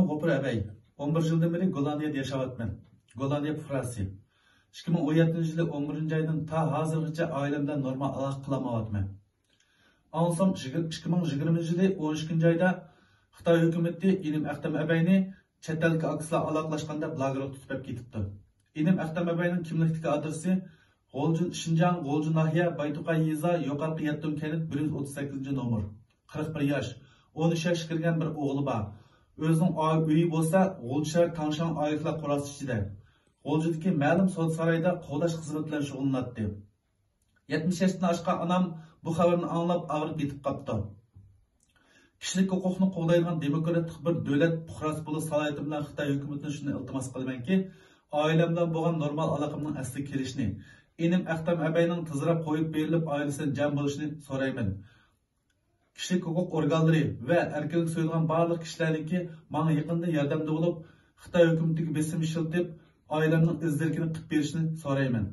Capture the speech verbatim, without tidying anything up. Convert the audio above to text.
غوپۇر ئەبەي، ئون بىر يىلدىن بېرى گوللاندىيەدە ياشاۋاتىمەن. گوللاندىيە پۇقراسى. ئىككى مىڭ ئون يەتتىنچى يىلى ئون بىرىنچى ئايدىن تا ھازىرغىچە ئائىلەم بىلەن نورمال ئالاقە قىلالمايۋاتىمەن. ئاڭلىسام، ئىككى مىڭ يىگىرمىنچى يىلى ئون ئىككىنچى ئايدا خىتاي ھۆكۈمىتى ئىنىم ئەختەم ئەبەينى چەت ئەلدىكى ئاكىسىلار ئالاقىلاشقان دەپ لاگېرغا تۇتۇپ ئەپ كېتىپتۇ. ئىنىم ئەختەم ئەبەينىڭ كىملىكتىكى ئادرېسى غۇلجا، شىنجاڭ، غۇلجا ناھىيە، بايتوقاي يېزا، يوقارقى يەتتۇن كەنت، بىر يۈز ئوتتۇز سەككىزىنچى نومۇر، قىرىق بىر ياش، ئون ئۈچ ياشقا كىرگەن بىر ئوغلى بار. ئۆزىنىڭ ئا-، ئۆيى بولسا غۇلجا شەھەر تاڭشاڭ ئايروپىلانا قوراسى ئىچىدە، غۇلجىدىكى مەلۇم سودا سارايدا قوغداش خىزمىتى بىلەن شۇغۇللىناتتى. يەتمىش ياشتىن ئاشقان ئانام بۇ خەۋەرنى ئاڭلاپ ئاغرىپ يېتىپ قاپتۇ. كىشىلىك ھوقۇقنى قوغدايدىغان دېموكراتىق بىر دۆلەت پۇقراسى بولۇش سالاھىيىتىم بىلەن خىتاي ھۆكۈمىتىدىن شۇنى ئىلتىماس قىلىمەنكى، ئائىلەم بىلەن بولغان نورمال ئالاقەمنىڭ ئەسلىگە كېلىشىنى، ئىنىم ئەختەم ئەبەينىڭ تېزراق قويۇپ بېرىلىپ، ئائىلىسى بىلەن جەم بولۇشىنى سورايمەن. كىشىلىك ھوقۇق ئورگانلىرى ۋە ئەركىنلىك سۆيىدىغان بارلىق كىشىلەرنىڭكى ماڭا يېقىندىن ياردەمدە بولۇپ، خىتاي ھۆكۈمىتىگە بېسىم ئىشلىتىپ، ئائىلەمنىڭ ئىز-دېرىكىنى قىلىپ بېرىشىنى سورايمەن.